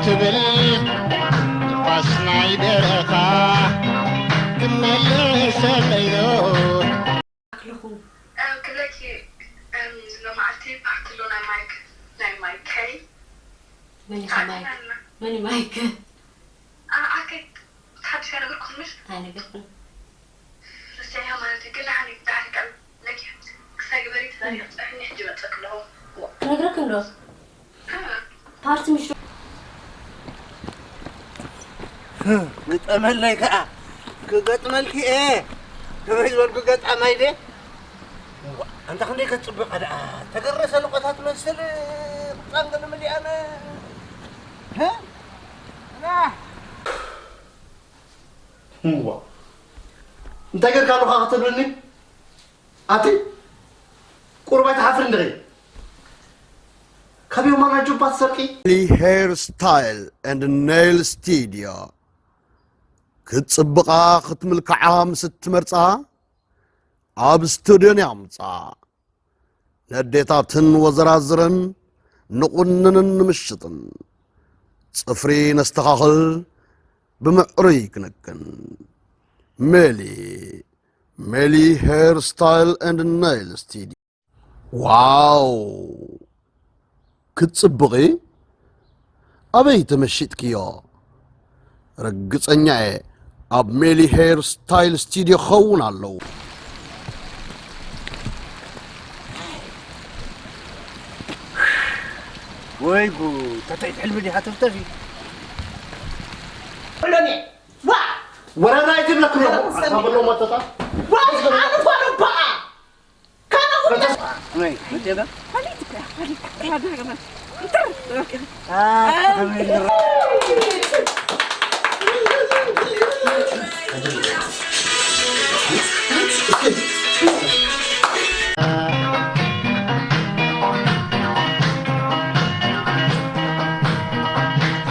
ትብል ንፋስ ናይ በረኻ ትመልሰለይ ዶ? ኣክለኹም። እም፣ ክብለኪ፣ እም፣ ሎማዓልቲ ፓርቲ ኣሎ ናይ ማይክ፣ ናይ ማይከይ። መን እዩ ፓርቲ ማይክ? ኣለና። መን እዩ ማይክ? ኣ-፣ ኣከይ፣ ሓድሽ ኣይነገርኩኽን ምሽ? ኣይነገርኩን። ረሲዐያ ማለት እዩ፣ ግን ደሓን እዩ፣ ደሓን እዩ፣ ቀል-፣ ለኪ፣ ክሳይ ግበሪ፣ ተዛሪበ፣ ጽሕኒ፣ ሕጂ መጸኪ ኣለኹ። ክነግረክን ዶ? ፓርቲ ምሽ ዶ? ግጠመለይ ከኣ። ክገጥመልኪ እየ። ከመይ ዝበልኩ ገጣማይ ድየ? እዋ፣ ኣንታ ክንደይ ከጽብቓ ደኣ። ተገረሰ ልቆታ ትመስል ቅብጻን ገለ መሊኣነ። ህ? ና። እዋ። እንታይ ጌርካ ኣለኻ ክትብልኒ? ኣቲ ቁሩብ ኣይትሓፍርን ዲኺ? ካብ ዮማና ጁባ ትሰርቂ? ሜሊ ሄር ስታይል ኤንድ ኔይል ስቱድዮ። ክትጽብቓ ክትምልክዓ ምስ እትመርጻ፣ ኣብ ስቱድዮን የምጻ። ነዴታትን ወዘራዝረን ንቑንንን ንምሽጥን። ጽፍሪ ነስተኻኽል፣ ብምዕሩይ ክንክን። ሜሊ፣ ሜሊ ሄር ስታይል ኤንድ ኔይል ስቱድዮ። ዋው! ክትጽብቒ? ኣበይ ተመሺጥክዮ? ርግጸኛ እየ፣ ኣብ ሜሊ ሄር ስታይል ስቱድዮ ክኸውን ኣለዎ። ወይ ጉድ፣ ታታይት ሕልሚ ዲኻ ተፍተፊ? ሎሚ፣ ዋ! ወረራ ኣይትብለክሎ፣ ኣታ በሎ ሞተታ። ዋ! ኣነ ጓል እባ!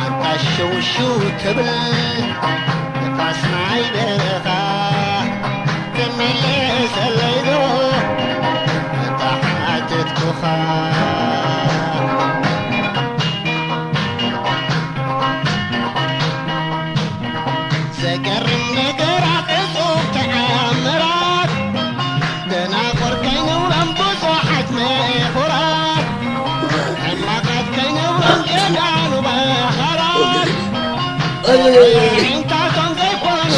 ኣታ ሽውሽው ትብል ንፋስ ናይ በረኻ ትምለሰለይ ዶ? እታ ሓተትኩኻ። ዘገርም ነገራት፣ እጹብ ተኣምራት፣ ደናቑር ከይንብሎም ብዙሓት ምሁራት፣ ሕማቓት ከይንብሎም ጀጋኑ መሃራት፣ ኣይ፣ ኣይ፣ ኣይ፣ ኣይ። ኣዒንታቶም ዘይኮኑ።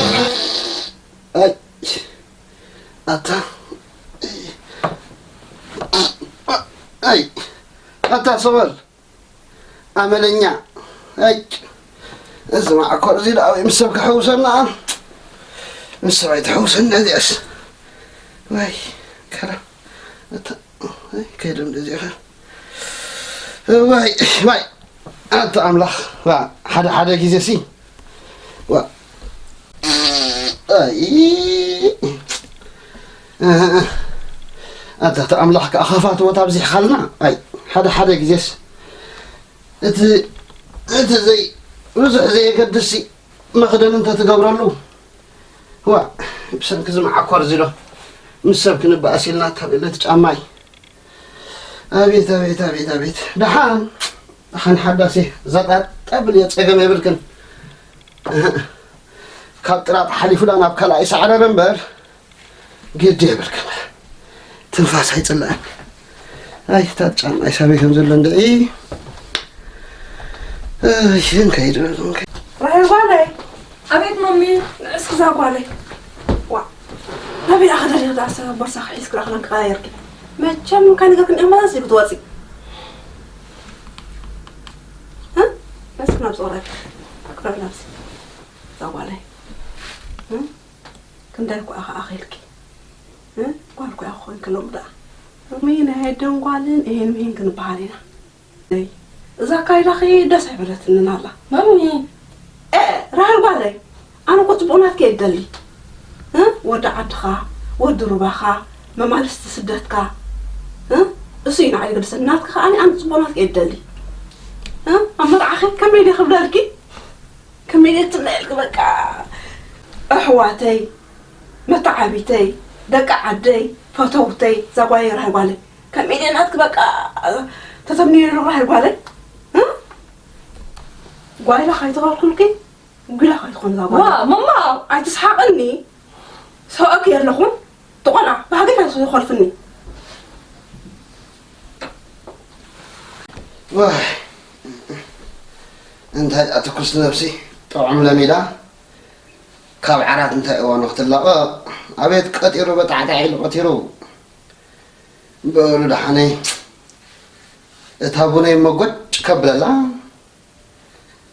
ኣይ፣ ኣታ፣ ኣይ፣ ኣታ ሰበል። ኣመለኛ። ኣይ፣ እዚ ማዕኮር እዚ ደኣ ወይ ምስ ሰብ ክሕውሰና፣ ምስ ሰብ ኣይትሕውሰና እዚኣስ። ወይ፣ ከላ፣ እታ፣ ኣይ፣ ከይደም እዚኣ። ወይ፣ ወይ፣ ኣታ ኣምላኽ፣ ዋ፣ ሓደ ሓደ ግዜ ሲ፣ ዋ፣ ኣይ፣ ኣታ፣ ኣታ ኣምላኽ ከኣ ኸፋትወት ኣብዚሕኻልና። ኣይ፣ ሓደ ሓደ ግዜስ እቲ፣ እቲ ዘይ-፣ ብዙሕ ዘየገድስሲ መኽደኒ እንተትገብረሉ። ዋ፣ ብሰንኪ እዚ መዓኮር እዚ ዶ ምስ ሰብ ክንበኣስ ኢልና ካብ ኢለ እቲ ጫማይ። ኣቤት፣ ኣቤት፣ ኣቤት፣ ኣቤት። ደሓን፣ ደሓን ሓዳሴ ዘቐጠብል እየ፣ ጸገም የብልክን። ካብ ጥራጥ ሓሊፉ ዳ ናብ ካልኣይ ሳዕረረ እምበር። ግዲ የብልክን። ትንፋስ ኣይጽላእን። ኣይ፣ እታ ጫማ ይሳበይ ከም ዘሎ እንድዒ። ኣይ፣ ክንከይድ በሉ፣ ክንከይድ። ራሄል ጓለይ። ኣቤት ማሚ። ንዕስኪ እዛ ጓለይ። ዋ፣ ናበይ ደኣ ክደልኺ ደኣ ሰብ ቦርሳኺ ሒዝኪ ደኣ ክዳን ክቀያየርኪ? መቸም እንታይ ነገር ክንዲ መለስ ኢልኪ ትወጺ? እ? እስኪ ናብ ጾረይ። ክዳን ናብዚ። እዛ ጓለይ። እ? ክንደይ እኮ ኢኺ ኣኺልኪ? እ? ጓል እኮ ኢኺ ኮይንኪ ሎሚ ደኣ። ሎሚ ናይ ኣደን ጓልን እሂን ምሂን ክንበሃል ኢና። እይ፣ እዛ ኣካይዳኺ ደስ ኣይበለትንን ኣላ። ማሚ! ኤ፣ ራሄል ጓለይ፣ ኣነ እኮ ጽቡቕ ናትኪ እየ እደሊ። እ? ወዲ ዓድኻ፣ ወዲ ሩባኻ፣ መማልስቲ ስደትካ። እ? እሱ እዩ ንዓይ ዘገድሰኒ። ናትኪ ከኣ ኣነ ጽቡቕ ናትኪ እየ እደሊ። እ? ኣብ መርዓኺ ከመይ ድየ ክብለልኪ? ከመይ ድየ ትብለልኪ በቃ። ኣሕዋተይ፣ መተዓቢተይ፣ ደቂ ዓደይ፣ ፈተውተይ፣ እዛ ጓለይ ራሄል ጓለይ። ከመይ ድየ ናትኪ በቃ ተተምንየሉ ራሄል ጓለይ? እ? ጓይላ ካይተኸልኩልኪ፣ ጉላ ካይትኾን እዛ ጓይላ። ዋ፣ ማማ! ኣይትስሓቕኒ። ሰብኣኪ የለኹን፣ ትቖልዓ፣ ብሃገር ኣይትኾልፍኒ። ዋይ፣ እንታይ ኣትኩስ ነብሲ፣ ጥዑም ለሚዳ፣ ካብ ዓራት እንታይ እዋኑ ክትላቐቕ፣ ኣቤት ቀጢሩ፣ በጣዕጣዕ ኢሉ ቀቲሩ። በሉ ደሓነይ፣ እታ ቡነይ መጎጭ ከብለላ፣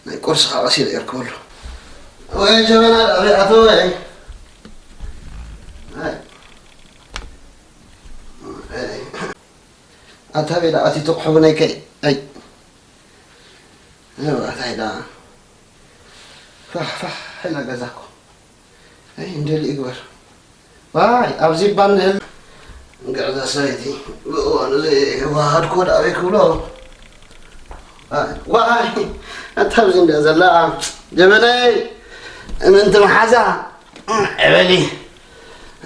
ናይ ቁርሲ ከዓ ቀሲለ እየ ርክበሉ። ወይ ጀበና፣ ኣበይ ኣተወ? ኣይ። ኣይ። ኣታ ቤላ፣ ኣቲ ትቑሑ ብነይከይ። ኣይ። ኣታ ኢላ። ፋሕ፣ ፋሕ፣ ኢላ ገዛ እኮ። ኣይ፣ እንደሊ ይግበር። ዋይ፣ ኣብዚ እባ እንህል። እንግዕዛ ሰበይቲ፣ ብእዋኑ ዘይዋሃድኩ ወደ ኣበይ ክብሎ? ዋይ፣ ዋይ፣ ኣታ ኣብዚ እንድያ ዘላ። ጀበነይ፣ እምንቲ መሓዛ፣ ዕበሊ።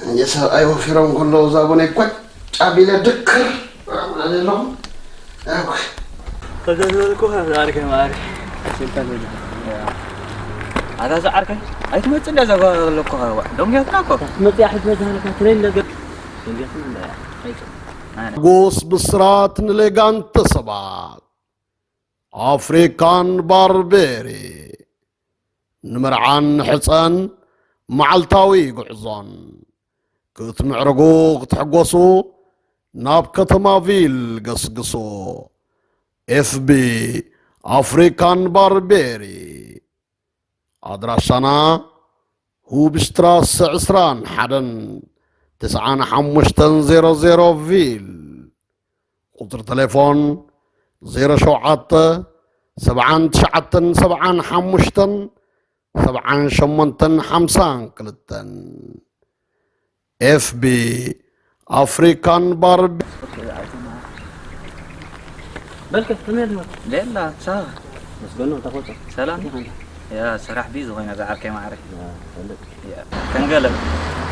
እኔ ሰብኣይ ወፊሮም ከለዉ እዛ ቡነይ ኮጭ ኣቢለ ድክር ኣለኹ። ኣኩ። ከዛ ዝበልኩ ዓርከይ ማሪ። ኣታ ዝዓርከይ ኣይትመጽእ እንዳ ዘጓ ኣለኩ። ደንጊያትና እኮ። መጽያ ሕትመት ሃለካ ትሬን ነገር። ደንጊያትና እንዳ። ጎስ ብስራት ንሌጋንተ ሰባት ኣፍሪካን ባርቤሪ። ንምርዓን ሕፀን መዓልታዊ ጉዕዞን ክትምዕርጉ ክትሕጎሱ ናብ ከተማ ቪል ገስግሱ። ኤፍቢ ኣፍሪካን ባርቤሪ። ኣድራሻና ሁብሽትራሰ ዕስራን ሓደን ትስዓን ሓሙሽተን ዜሮ ዜሮ ቪል። ቁጽሪ ተሌፎን ዜሮ ሸውዓተ ሰብዓን ትሽዓተን ሰብዓን ሓሙሽተን ሰብዓን ሸሞንተን ሓምሳን ክልተን። ኤፍቢ ኣፍሪካን ባርቢ። በልከ ከመይ ኣለዋ? ደላ ሳባ። መስገኑ ተፈቶ። ሰላም። ያ ስራሕ ቢዚ ኮይና ዝዓርከይ ማዕረ። ያ፣ ፈልጥ። ያ፣ ከንገለብ።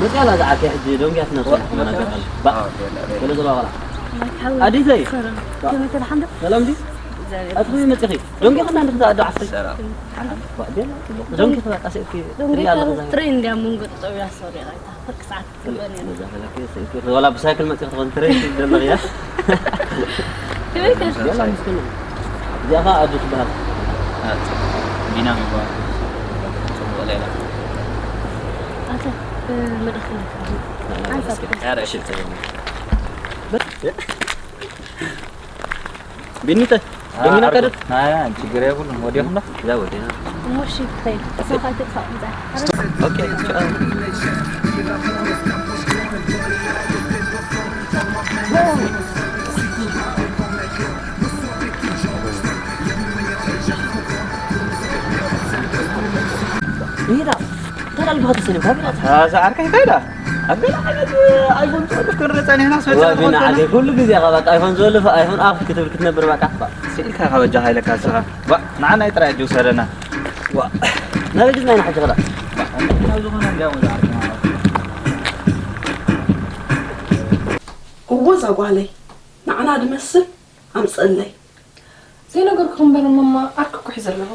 መጽያ ኣላ ዝዓርከይ ሕጂ ደንጊያትና ዋ፣ ሰላም መጽያ? ነገር ኣላ። ባ-፣ ዋ፣ ደላ፣ ደላ። ገለ ዘባ ቆላ። ሓወይ፣ ኣዲተይ። ሰላም። ከመይ ተደሓንዶ? ሰላም ድዩ? እግዚኣብሔር ኣትኹ መጽኺ። ደንጊያ ከና እንድሕር ኣዶ ዓፍሪ። ሰላም። ዋ፣ ደላ። ደንጊያ ተባጣ ሰእኪ። ደንጊያ ትሪያ ኣለኹ ካብ ዛሬ። ትሬን እንዲያ መንጎ ጠጠው ኢላ ሶሪ ኢላ። ፍርቂ ሰዓት ትጽበ ነይራ። ነዛ ፈለኪ ስእልኪ ወላ ብሳይክል መጺኺ ትኾን ትረይ ትብል ዘለኺ እያ። ትበይ ከ? ገላ ምስኪን። እዚኣ ኸኣ ኣዱ ትበሃል። ቢናም ይበሃል። ጽቡቕ ሌላ። ኣታ፣ እ፣ መድረኽ ናት። ሓንሳብ። ኧረ እሺ፣ ጽቡቕ። ቢኒተ፣ ደሚና ዓርኩ። ከደት? ኣይ፣ ኣይ፣ ችግር የብሉን። ወዲኹም ዶ? እዛ ወዲና። እሞ እሺ፣ ክኸይድ። ንስኻ ከይድ፣ ሳቕ ምጻእ። ኦኬ፣ ቻው። ይሄዳ። ተላልባ ተሰሊም፣ ታቢና። ኣታ፣ እዛ ዓርከይ እንታይ ኢላ? ኣብ ገለ ዓይነት ኣይፎን ትወልፍ ክንርኢ ጸኒሕና፣ ስለ ዋ፣ ቢና ትኾን ዓርከይ፣ ኩሉ ግዜ ኢኻ በቃ ኣይፎን ዝወልፍ፣ ኣይፎን ኣፍ ክትብል ክትነብር በቃ። ስኢልካ ኢኻ በጃኻ ኢለካ ንስኻ። ዋ፣ ንዓና እዩ ጥራይ ሕጂ ውሰደና። ዋ፣ ናበይ ግዝና ኢና ሕጂ ኸዳ? ዋ፣ እንታይ ዝኾነ እንዲያው እዛ ዓርከይ ማለት እዩ። እዎ፣ እዛ ጓለይ፣ ንዓና ድመስል ኣምጽእለይ። ዘይነገርኩ እምበር ማማ፣ ዓርኪ እኮ ሒዘ ኣለኹ።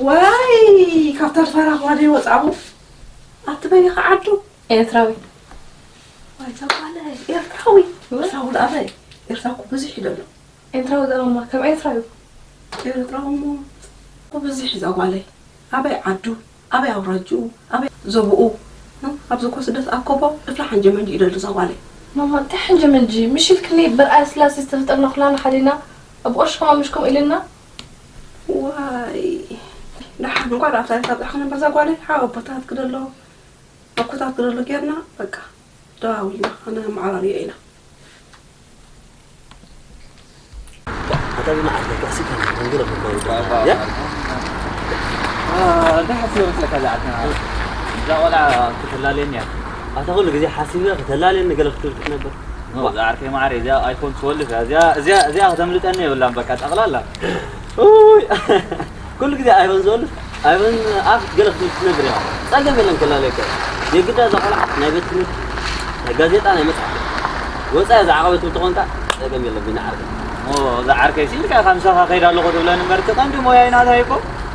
ዋይ፣ ካብታ ድፋራ ጓለይ ወጻኹ። ኣቲ በይ ኢኻ ዓዱ? ኤርትራዊ። ዋይ፣ እዛ ጓለይ፣ ኤርትራዊ። ወይ? ኤርትራዊ ደኣ በይ? ኤርትራ እኮ ብዙሕ እዩ ዘሎ። ኤርትራዊ ደኣ ማማ፣ ከም ኤርትራዊ። ኤርትራዊ እሞ፣ እኮ ብዙሕ እዩ እዛ ጓለይ። ኣበይ ዓዱ? ኣበይ ኣውራጅኡ? ኣበይ ዞብኡ? እ? ኣብዚ እኮ ስደት ኣኮቦ እፍላ ሓንጀመንጂ ይደሊ እዛ ጓለይ። ማማ፣ እንታይ ሓንጀመንጂ? ምሽ ኢልክኒ በርኣይ ስላሴ ዝተፈጠርና ኩላና ሓደ ኢና። ኣብ ቁርሺ ከማን ምሽ ከምኡ ኢልና? ዋይ፣ ደሓን እንኳን ኣብ ታሪኽ ኣብጻሕክን እምበር እዛ ጓለይ፣ ሓው ኣቦታት ክደሎ፣ ኣኮታት ክደሎ ጌርና፣ በቃ፣ ደዋዊልና፣ ኣነ መዓራርዮ ኢና። ኣታ ብመዓት በቃ፣ እስኪ ከመይ መንገድ ኣፍሪካ ወይ ባ-፣ ባ-፣ ያ? ባ-፣ አ፣ እንታይ ሓሲበ መስለካ እዛ ዓድና? እዛ ቆልዓ ክትላለየኒ እያ። ኣታ ኩሉ ግዜ ሓሲበ ክትላለየኒ ገለ ክትብል ክትነብር። ኖ፣ ዋ። እዛ ዓርከይ ማዕረ፣ እዚኣ ኣይፎን ትወልፍ እያ። እዚኣ፣ እዚኣ፣ እዚኣ ከተምልጠኒ የብላን፣ በቃ፣ ጠቕላላ። ኡይ። ኩሉ ግዜ ኣይፎን ዝወልፍ፣ ኣይፎን ኣፍ ገለ ክትብል ክትነብር ኢኻ። ጸገም የለን፣ ክላለየካ። የግዳ እዛ ቆልዓ ናይ ቤት ትምህርቲ፣ ናይ ጋዜጣ፣ ናይ መጽሓፍ ወጻኢ ዝዓቐበት እንተኾንካ ጸገም የለን፣ ቢና ዓርከይ። እዛ ዓርከይ ሲልካ ከምሳኻ ከይዳ ኣለኹ ትብለኒ እምበር፣ እቲ ቀንዲ ሞያይ ናታይ እኮ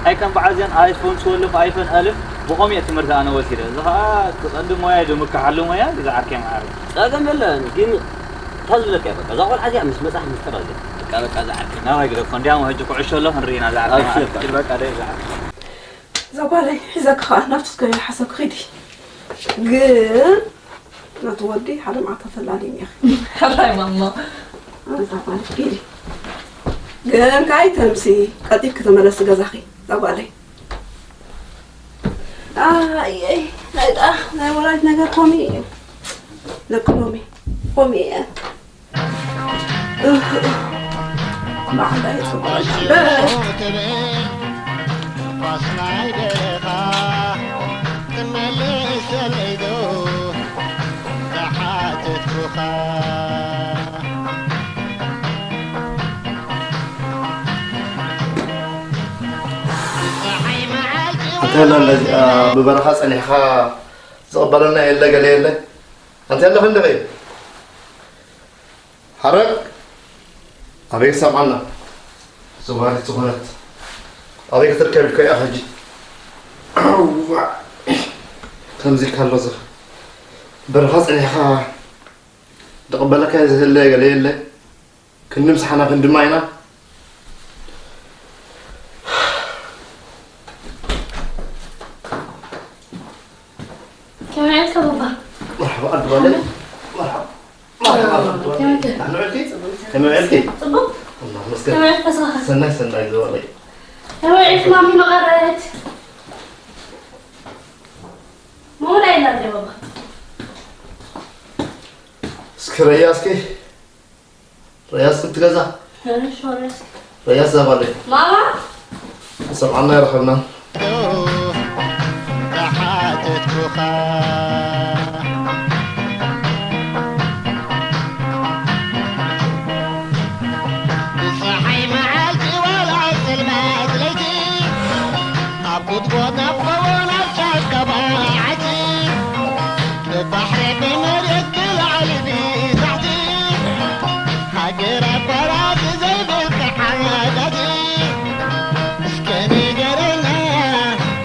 ኣይከም በዓል እዚኣን ኣይፎን ትወልፍ ኣይፎን ኣልፍ ብኸምኡ እየ ትምህርቲ ኣነ ወሲደ። እዚ ኸዓ እቲ ቀንዲ ሞያይ ድምክሓሉ ሞያ እዩ። እዛ ዓርከይ መዓረይ። ጸገም የለን፣ ግን እታ ዝብለካ እየ፣ በቃ፣ እዛ ቆልዓ እዚኣ ምስ መጻሕ ምስጢር ኣለ። በቃ፣ በቃ፣ እዛ ዓርከይ ናባይ ግደፎ። እንዲያውም ሕጂ ኩዕሾ ኣሎ ክንርኢ ኢና፣ እዛ ዓርከይ ኣብሽር፣ መዓረይ። በቃ። በቃ፣ ደይ፣ እዛ ዓርከይ። እዛ ጓለይ ሒዘኪ ኸዓ ናብቲ ዝከይዶ ሓሳብኪ ኺዲ። ግን ነቲ ወዲ ሓደ መዓልቲ ተላልይኒ ኢኺ። ሕራይ ማማ። ኣዛ ማለት ኢዲ። ግን ከኣ ኣይተምሲ፣ ቀልጢፍኪ ተመለሲ ገዛኺ፣ እዛ ጓለይ። ኣየይ፣ ናይ ጣ-፣ ናይ ወላዲት ነገር ከምኡ እዩ። ደቂ ሎሚ ከምኡ እየን። እህ፣ እህ። ማዕዳ ይጽበረና እምበር። ኳስ ናይ በረኻ ትመልሰለይ ዶ ዝሓተትኩኻ? እንታይ ኢላ ነዚኣ ብበረኻ ጸኒሕካ ዝቕበለና የለ ገለ የለ? ኣንተ ኣለኺ እንድኺ? ሓረግ ኣበይ ክሰምዓና? ዝዋሪት ዝኾነት ኣበይ ክትርከብ ኢልካ እያ ሕጂ? እዋ፣ ከምዚ ኢልካ ኣሎ እዚ በረኻ ጸኒሕካ ዝቕበለካ ዝህለ ገለ የለ? ክንምስሓና ክንድማ ኢና። ከመይ ኢልካ ባባ? መርሓባ ዓዲ ጓለይ። መርሓባ። መርሓባ ዓዲ ጓለይ። ከመይ ኢልካ? ኣነ ዕልኪ? ከመይ ዕልኪ? ጽቡቕ? ኣላህ መስገን። ከመይ ኢልካ ስራኻ? ሰናይ፣ ሰናይ ዝወለይ። ከመይ ኢልካ ማሚ መቐረት? መውላ ኢላ እንደ ባባ። እስኪ ረያ እስኪ። ረያስ ክትገዛ? እሺ፣ ወረስ። ረያስ ዛባለይ። ማማ? ሰምዓና ይረኸብና። ዝሓተትኩኻ ብፀሓይ መዓልቲ ዋላ ፀልማት ለይቲ ኣብ ጉድጓድ ኣብ ጎቦ ናብ ጫካ ባዓቲ ብባሕሪ ብመሬት ብላዕሊ ብታሕቲ ሃገር ኣቋራፂ ዘይብልካ ሓጋዚ እስከ ንገረና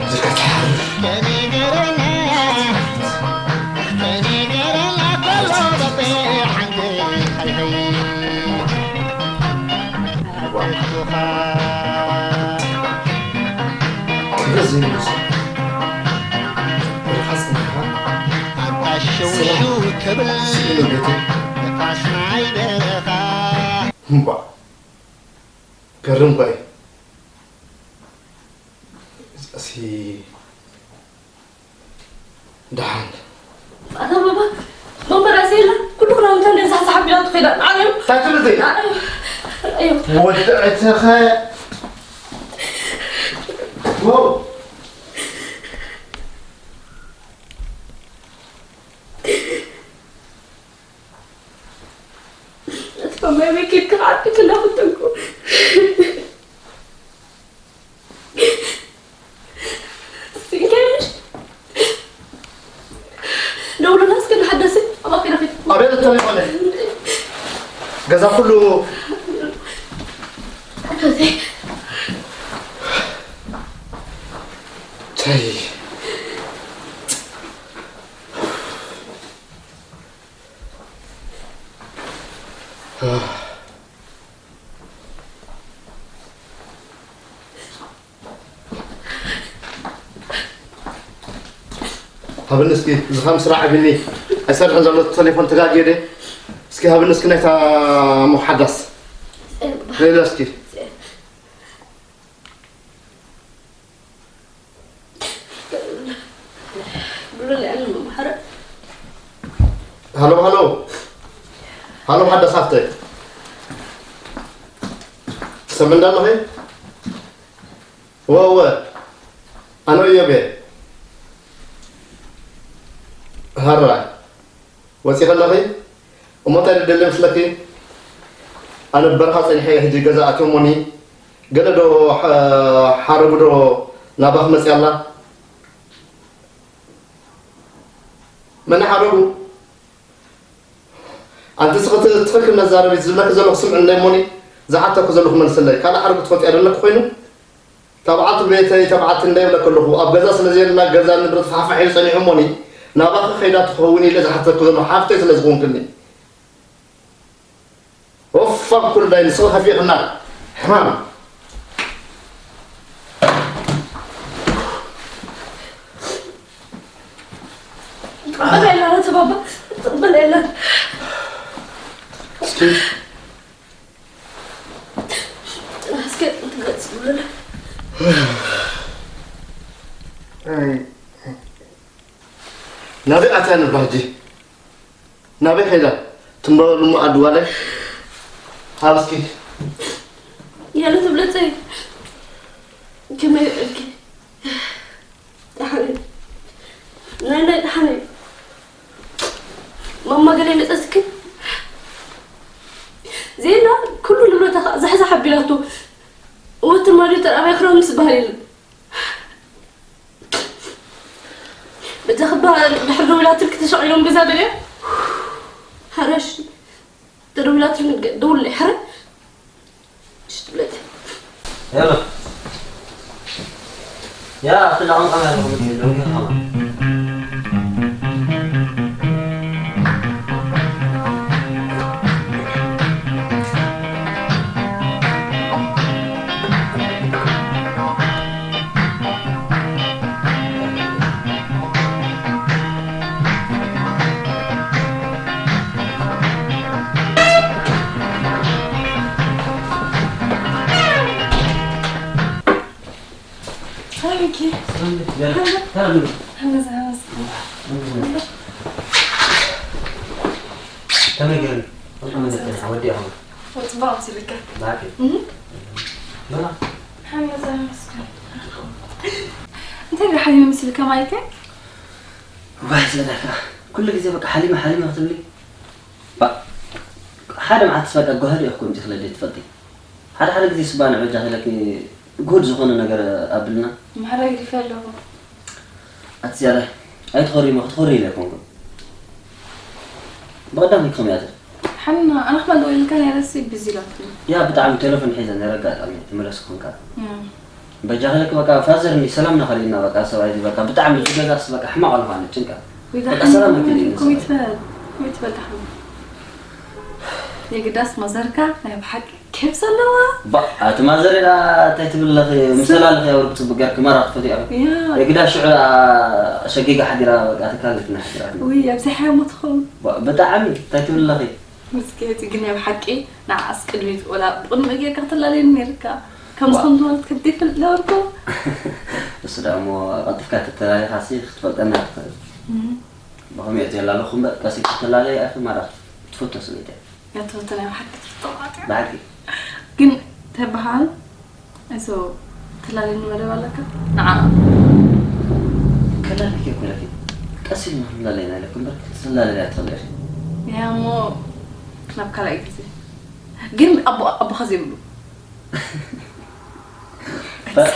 እስከ ንገረና እስከ ንገረና ከሎ በበይ ሓንቲ ሃይሃይ ኣትኩኻ ክብረት ዘይብሉ ሰብ በረኻ ጸኒሕካ ኣታ ሽውሽው ትብል ስኢኑ ቤተይ ንፋስ ናይ በረኻ እምቧ። ገርም እኳ እዩ። እዚ ደሓን። ኣታ ባባ፣ ባባ ራእሲ የለ፣ ኩሉ ክዳውንታ እንደዛ ተሓቢራ ትኸይዳ። ኣረዩ። እንታይ ትብል እዚኣ? ኣረዩ። ኣረዩ። ወዲ ዕትኸ። ዋው። እቲ ማይ ቤት ኬድካ ዓቢ ክላ ክተንኩ። እስኪ እንታይ ምሽ? ደውሉና እስኪ ንሓደስ ኣብ ኣኺራ ኺድ። ኣቤት ተሌፎነ። ገዛ ኩሉ። ሓደሰ። ተይ። ሃብኒ እስኪ፣ እዚ ከም ስራሕ ኣቢኒ ኣይሰርሕን ዘሎ፣ እቲ ቴሌፎን ተጋግየ ድየ? እስኪ ሃብኒ እስኪ ናይታ እሞ ሓዳስ። ሌላ እስኪ። ብሎ ለኣን መምሃረ። ሃሎ፣ ሃሎ። ሃሎ፣ ሓዳስ ሃፍተይ። ትሰምዕኒ ኣለኺ? እወ፣ እወ። ኣነ እዮብ እየ። ሃራይ። ወጺኺ ኣለኺ? እሞ እንታይ ደደሊ መስለኪ? ኣነ ብበረኻ ጸኒሐ እየ፣ ሕጂ ገዛ ኣትዮም እሞኒ። ገለ ዶ ሓ-፣ ሓረጉ ዶ ናባኺ መጽያ ኣላ? መን ሓረጉ? ኣንቲ እስኺ ት-፣ ትኽክል መዛረቢት ዝብለኪ ዘለኹ ስምዕኒ እሞኒ። ዝሓተኩ ዘለኹ መልስለይ። ካልእ ሓረጉ ትፈልጥያ ዘለኪ ኮይኑ፣ ተባዕቱ ቤተይ ተባዕቲ እንዳይብለኪ ኣለኹ። ኣብ ገዛ ስለ ዘየለና ገዛ ንብረት ፋሕፋሕ ኢሉ ጸኒሑ እሞኒ፣ ናባኺ ከይዳ ትኸውን ኢለ ዝሓተኩ ዘለኹ ሓፍተይ ስለ ዝኾንክኒ። ኦፋ ኩሉ ዳይ ንስኺ ከፊእኽና። ሕማም። ትቕበል የላን ኣቶ ባባ፣ ትቕበል የላን። እስኪ ጥራሕ እስከ ትገጽ ብሉና። ኣይ፣ ናበይ ኣትያ ንብላ ሕጂ? ናበይ ከይዳ? ትንበረሉ እሞ ኣድዋለይ። ሃብ እስኪ። ያለ ትብለጸይ። ከመይ እልኪ? ደሓን እዩ። ናይ፣ ናይ ደሓን እዩ። ማማ ገለ መጸትክን? ዜና ኩሉ ንብረታ ኸኣ ዛሕዛሕ ኣቢላቶ። እወ ትማሊ ተራእያ ክረምስ ዝበሃል የለን። በጃኽባ ድሕሪ ደዊላትልኪ ተሸቒሎም ገዛ በልያ። ሓረሽ ተደዊላትልኪ ደውለይ ሓረ። እሺ ትብለይ። ሄሎ። ያ፣ ክላ ቋንቋ ማለት ነው። ሰላም ሚኪ። ሰላም ሚኪ። ሰላም። ሰላም። ከመይ ገይሩ? ከመይ ገይሩ? ወዲ ኣኹም። ጽቡቕ ኣምሲልካ። ባኪ። እህ። በላ። ሓመዛ መስከ። እንታይ ደሓን ይመስልካ ማይከ? ዋይ ዘለካ። ኩሉ ግዜ በቃ ሓሊመ፣ ሓሊመ ክትብሊ። ባ-፣ ሓደ መዓልትስ በቃ ጓህዲ እኮ እንጂ ክለደ ትፈልጢ። ሓደ ሓደ ግዜ ስባ ንዕበጃ ክለኪ ጉድ ዝኾነ ነገር ኣብልና። ማሕራ ግዲፈ ኣለኹ። ኣቲ ዝያዳ ኣይትኾሪ እሞ ክትኾሪ ኢለ ኣይኮንኩን። ብቐዳም ከመይ ኣትር? ሓና፣ ኣነ ክመልኦ ኢልካ ነይረ ሲ ቢዚ ኢላትኒ። ያ፣ ብጣዕሚ ቴሌፎን ሒዘ ነይረ፣ ኣጋጣሚ ትምለስ ኮንካ። ያ። በጃ ክለኪ በቃ ፋዘር እንዲ ሰላም ናኸሊና በቃ ሰብኣይ እዚ በቃ ብጣዕሚ ዝገዛስ በቃ ሕማቕ ኣለኳ ነጭንቃ። ወይ በቃ ሰላም ዳሓን ክልኢኒ ኮሚት በል፣ ኮሚት በል ዳሓን። የግዳስ ማዘርካ ናይ ብሓቂ ኬፍ ዘለዋ። ባ፣ ኣቲ ማዘር ኢላ እንታይ ትብል ኣለኺ? ምስ ስ- ተላለኺ ኣብ ርግጽ ብገርኪ ማራ ክትፈትያ። ያ። የግዳ ሽዑ ኣ-፣ ሸጊጋ ሓዲራ በቃ ትካለትና ሓዲራ። ውይ፣ ኣብዚሓ እሞ ትኸውን። ባ፣ ብጣዕሚ እንታይ ትብል ኣለኺ? ምስኪ እቲ ግን ናይ ብሓቂ ንዓኣስ ቅድሚት ወላ ብቕድሚ ጌርካ ክትላለየኒ ነይርካ። ከምዚ ዋ። ከም ዝኾነት ከብዲ ይፈልጥ ነበርኩ። እሱ ደኣ እሞ ቀልጢፍካ ተተላሊኻሲ ክትፈልጠና ትኽእል። እም። ብኸመይ እየ ዘላለኹ እምበር ቀስ ኢልኪ ተላለይ ኣኺ ማራ ትፈቶ ስኒተ። እያ ትፈቶ ናይ ብሓቂ ትፍቶ ማለት እዩ። ብሓቂ። ግን ተበሃል እሶ ትላለኒ መደብ ኣለካ? ንዓ። ከላለኪ እኮ ኢለኪ። ቀስ ኢልና ክንላለይ ኢና ኢለኪ እምበር ክትላለሊ ኣይትኽእሊ ኢኺ። እያ እሞ ናብ ካልኣይ ግዜ። ግን ኣቦ-፣ ኣቦኻ ዘይብሉ። ባ-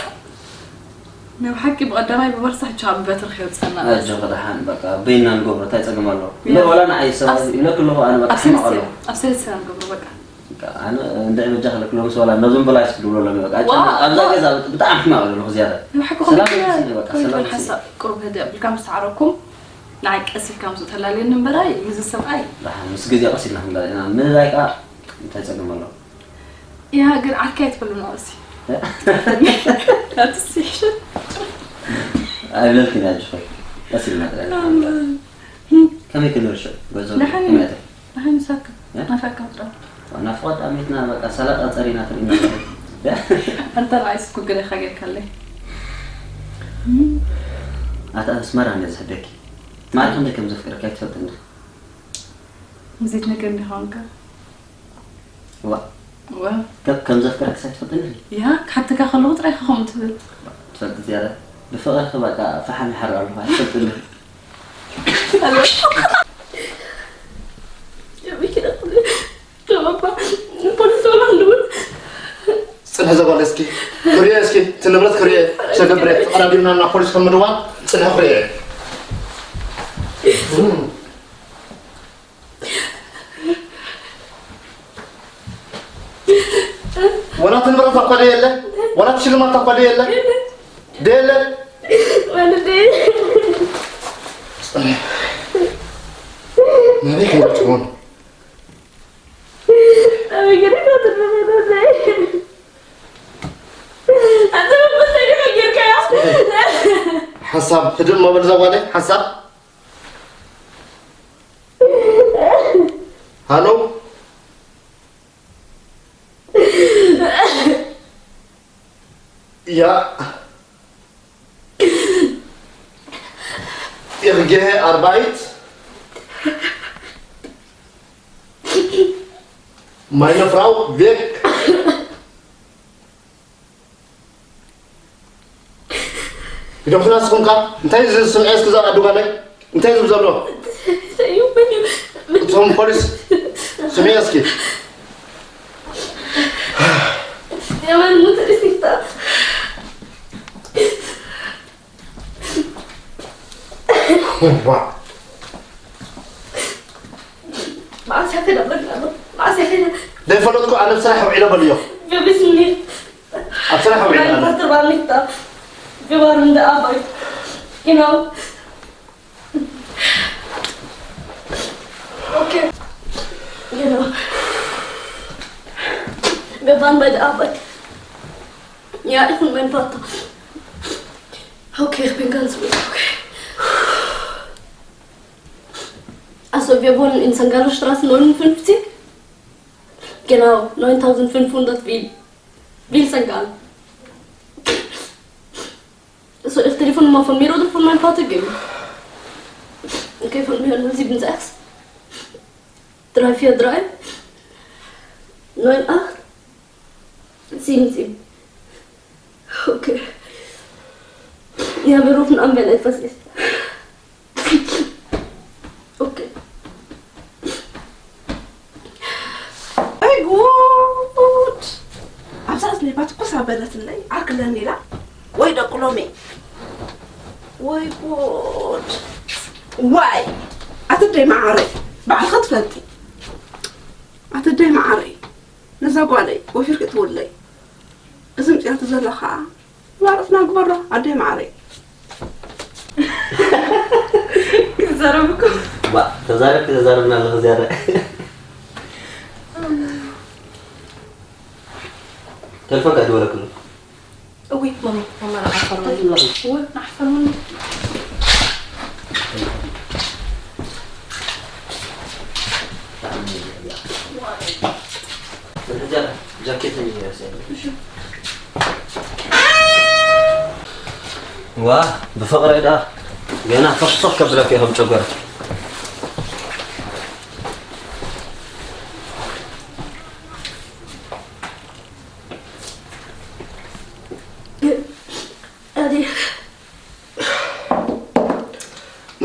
ናይ ብሓቂ ብቐዳማይ ብበርሳሕ ቻ ብበትሪ ከየውፅኣና። ኣጆኺ ደሓን፣ በቃ በይና ንገብሮ፣ እንታይ ፀገም ኣለዎ? ያ። እምበር ዋላ ንዓይ ሰባት ኣብ-፣ ይብለኪ ኣለኹ፣ ኣነ በቃ ኣብ ሕማቕ ሰለስተ፣ ኣለኹ። ኣብ ሰለስተ ንገብሮ፣ በቃ። በቃ ኣነ እንድዒ በጃ ክለክሎም ሰዋላ፣ ነዞም በላይ እስኪ ድብሎ ኣለኒ፣ በቃ ኣብ ጫማ፣ ሰለስተ። ኣብዛ ገዛ ብጣዕሚ ሕማቕ ኣለኹ ዝያዳ። ናይ ብሓቂ ሰላም ከመይ ኢልካ፣ በቃ ከመይ ሰላም ትብል ኢልካ። ሓሳብ ቁሩብ ህድእ ኣቢልካ ምስ ተዓረኩም፣ ንዓይ ቀስ ኢልካ ምስኡ ተላልየኒ እምበራይ፣ ምስዚ ሰብኣይ። ደሓን፣ ምስ ግዜ ቀስ ኢልና ክንላለ ኢና። ምልላይ ከኣ እንታይ ፀገም ኣለዎ? ያ፣ ግን ዓርኪ ኣይትበሉና፣ እሲ። እ? ኣትሲ። ኣይብለልክን፣ ኣጆኺ። ቀስ ኢልና ጥራይ። ኣም። ከመይ ክንርሾ? ጎዞ ደሓን ከመይ እዩ። ኣተ? ደሓን ይሳካ። እ? ናፊቕካ ጥራይ። ናፍቖት ኣሜትና፣ በቃ፣ ሰላጣ ጸሪና ትርእይና። ኣንተ ራእይስ እኮ ገለ ኢኻ ጌርካለይ። ኣታ ኣስመራ እንድየ ዝሕደኪ። ማዕረ ክንደይ ከም ዘፍቅረካ ኣይትፈልጥን ዲኺ? ዘይትነግረኒ ዲኻ ኮንካ? ዋ። ዋ። ከ-፣ ከም ዘፍቅረክስ ኣይትፈልጥን ዲኺ? ያ፣ ክሓተካ ከለኹ ጥራይ ኢኻ ከምኡ ትብል። ትፈልጢ ዝያዳ። ብፍቕርኺ በቃ ፈሓም ይሓርቕ ኣለኹ፣ ኣይትፈልጥን ዲኺ? ኣሎ። ፖሊስ ሆና ኣለውን። ጽንሒ ዘጓለ እስኪ። ክሪኦ እስኪ፣ እቲ ንብረት ክሪኦ። ሰገን ብሬ፣ ተቐዳዲምና ናብ ፖሊስ ከም ምድዋል፣ ጽንሒ ክሪኦ። እም። እቲ ንብረት ኣኳ ደየለ? ዋላ እቲ ሽልማት ኣኳ ደየለ? ደየለ? ወለደይ። ናበይ ከይዱ ትኾን? ኣበይ ገዲፋ ትርፍ ወለደይ? ኣንተ መበሰሪ ጌርካያ። ሓንሳብ ህድእ እሞ በል እዛ ጓለይ፣ ሓንሳብ። ሃሎ። Ja. Ihre Gehe Arbeit? Meine Frau weg. ግደፉና ንስኹም ከ እንታይ ዝስምዐ እስኪ እዛ ኣዱ ጓለይ እንታይ ዝብል ዘሎ? እቶም ፖሊስ ስምዒ እስኪ። የመን ሙት ሪሲፍታ። ዋ። ማዕስ ያፈዳ በላ ማዕስ ያፈዳ ዘይፈለጥኩ ኣነ ብስራሕ ውዒለ በልዮ። በብስኒ ኣብ ስራሕ ውዒለ ኣነ። ባርኒታ። በባር እንደ ኣባይ። You know. Okay. You know. Bevan bei der Arbeit. Ja, ich und mein Vater. Okay, ich bin ganz ruhig. Okay. Also wir wohnen in Sangalo Straße neunundfünfzig. Genau, neuntausendfünfhundert Wil. Wil Sangalo. Soll ich Telefonnummer von mir oder von meinem Vater geben? Okay, von mir null sieben sechs drei vier drei neun acht sieben sieben. Okay. Ja, wir rufen an, wenn etwas ist. Okay. ወይ ጉድ! ኣብዛ እዝነይ ባት ኮስ ኣበለትለይ ዓርክለኒ ኢላ ወይ ደቂ ሎሚ ወይ ጉድ! ዋይ ኣቲ ደይ መዓረይ ባዕልኻ ትፈልጢ ኣቲ ደይ መዓረይ ነዛ ጓለይ ወፊርኪ ትውለይ እዚ ምፅያቱ ዘሎ ከዓ ዛረፍና ግበሮ ኣደይ ማዓረይ። ክዛረብ እኮ ዋ ተዛረብኪ ተዛረብና ኣለኺ ዝያዳ ተልፎን ከኣ ደወለክሉ እዊ ማማ ማማ ንዓፈር ወይ እወ ንዓፈር ወይ ጃኬት ዋ ብፍቕረይ ደኣ ገና ፈኽፈኽ ከብለኪ እየ ከም ጨጎራ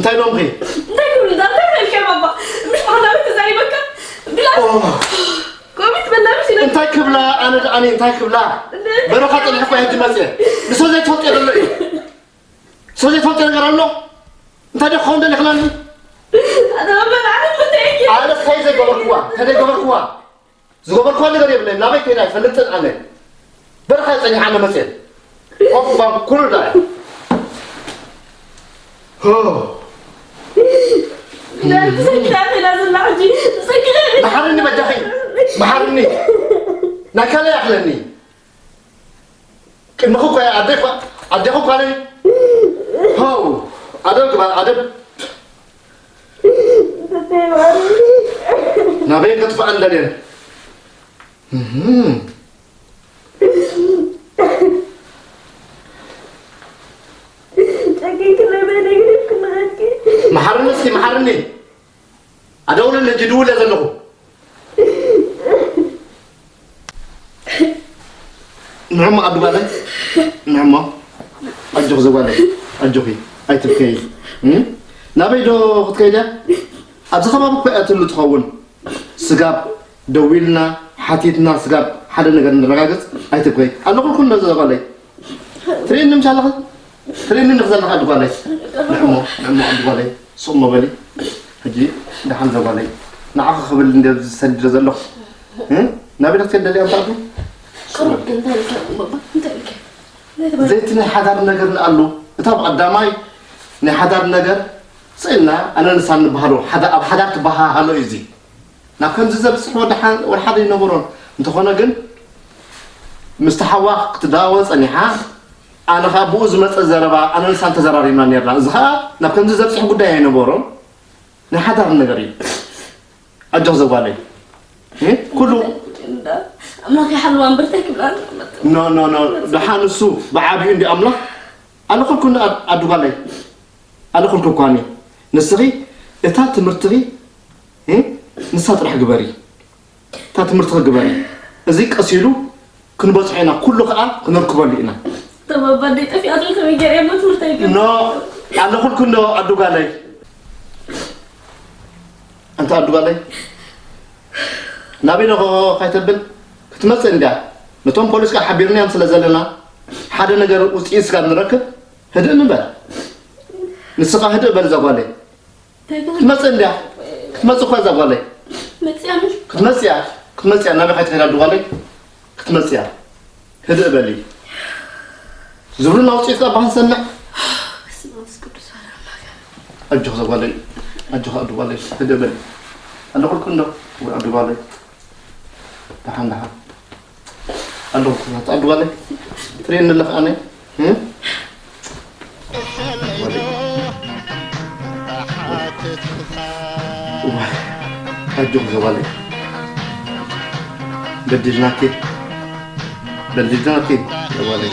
እንታይ ኢሎምኺ? እንታይ ክብሉ እንታይ መልከ ባባ ምስ ባህላዊ ተዛሪበካ ብላ ኮሚት በላሚ ሲነ እንታይ ክብላ ኣነ ደኣኒ እንታይ ክብላ በረኻ ጸኒሐ እኮ ሕጂ መጽየ ንሶ ዘይትፈልጥዮ ዘሎ እዩ ንሶ ዘይትፈልጥዮ ነገር ኣሎ እንታይ ዶ ክኸውን ደሊ ክላኒ ኣተበበል ኣነ ምተይኪ ኣነ እንታይ ዘይገበርክዋ እንታይ ዘይገበርክዋ ዝገበርክዋ ነገር የብለይ ናበይ ከይዳ ኣይፈልጥን ኣነ በረኻ ጸኒሓ መመፅኤ ኮፋን ኩሉ ዳ መሓርኒ በጃኺ መሓርኒ ናይ ካልእ ያኽለኒ ቅድሚኹ እኳ ኣደ እኳ ኣዴኹ እኳ ነይ ሃው ኣደብ ግባር ኣደብ ናበይ ከጥፍኣን ደልየን መሓርኒ እስኪ መሓርኒ ኣደውለኒ ሕጂ ድውል እየ ዘለኹ ንዕሞ ኣዱ ጓለይ ንዕሞ ኣጆኺ ዘጓለይ ኣጆኺ ኣይትብከዪ ናበይ ዶ ክትከይድ እያ ኣብዚ ከባቢ እኮ እያ ትህሉ ትኸውን ስጋብ ደዊልና ሓቲትና ስጋብ ሓደ ነገር ንረጋገፅ ኣይትብከይ ኣለኹልኩም ዶ ዘጓለይ ትርእኒ ምሽ ኣለኺ ትርእኒ ንኽ ዘለኻ ኣዱ ጓለይ ንዕሞ ንዕሞ ኣዱ ጓለይ ሱቕ መበሊ ሕጂ ደሓን ዘጓለይ ንዓኺ ክብል እንደ ዝሰድደ ዘለኹ ናበይ ዶ ክትከይድ ደሊያ ኣንታ ኣዱ እንታይ እንታይ እንታይ እንታይ እንታይ ዘይቲ ናይ ሓዳር ነገር ንኣሉ እታ ብቐዳማይ ናይ ሓዳር ነገር ስእልና ኣነ ንሳን ንበሃሎ ኣብ ሓዳር ትበሃሃሎ እዩ እዚ ናብ ከምዚ ዘብፅሕ ወደ ሓደ ይነበሮን እንተኾነ ግን ምስቲ ሓዋ ክትዳወ ፀኒሓ ኣነ ከዓ ብኡ ዝመፀ ዘረባ ኣነ ንሳን ተዘራሪብና ነርና እዚ ከዓ ናብ ከምዚ ዘብፅሕ ጉዳይ ኣይነበሮን ናይ ሓዳር ነገር እዩ ኣጆኽ ዘጓለይ ኩሉ ኣምላኽ ይሓልዋ እምበር እንታይ ክብላ ኖ ኖ ኖ ደሓን እሱ ብዓብዩ እንዲ ኣምላኽ ኣለኹልኩ ኣድጓለይ ኣለኹልኩ እኳ ንስኺ እታ ትምህርትኺ ንሳ ጥራሕ ግበሪ እታ ትምህርትኺ ግበሪ እዚ ቀስ ኢሉ ክንበፅሖ ኢና ኩሉ ከዓ ክነርክበሉ ኢና ተባባደይ ጠፊኣትኒ ከመይ ገይረ እሞ ትምህርተይ ግን ኖ ኣለኹልኩ እንዶ ኣዱጋለይ ኣንታ ኣዱጋለይ ናበይ ዶ ከይተብል ክትመፅእ እንድያ ነቶም ፖሊስ ከዓ ሓቢርናዮም ስለ ዘለና ሓደ ነገር ውፅኢት ስጋብ ንረክብ ህድእ ንበል ንስኻ ህድእ በል እዛ ጓለይ ክትመፅእ እንድያ ክትመፅእ እኳ እዛ ጓለይ መፅያ ምን ክትመፅያ ክትመፅያ ናበይ ከይትኸዳ ኣዱጋለይ ክትመፅያ ህድእ በሊ ዝብሉና ውፅኢት ቃል ባንሰምዕ በስመ አብ ወመንፈስ ቅዱስ አሐዱ አምላክ ኣጆኽ ዘጓለይ ኣጆኻ ኣዱ ጓለይ ህድእ በሊ ኣለኹልኩ እንዶ ወይ ኣዱ ጓለይ ደሓን ደሓን ኣለኹልኩ ኣዱ ጓለይ ትርእየኒ ኣለኻ ኣነ ኣጆኺ ዘጓለይ በዲልናኪ በዲልናኪ ዘጓለይ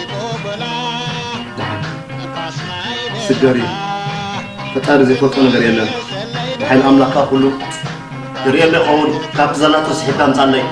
ደሓን ስገሪ ፈጣሪ ዘይፈልጦ ነገር የለን ብሓይሊ ኣምላክ ካብ ኩሉ ይርእየለ ይኸውን ካብቲ ዘላቶ ስሒብካ ምፃለይ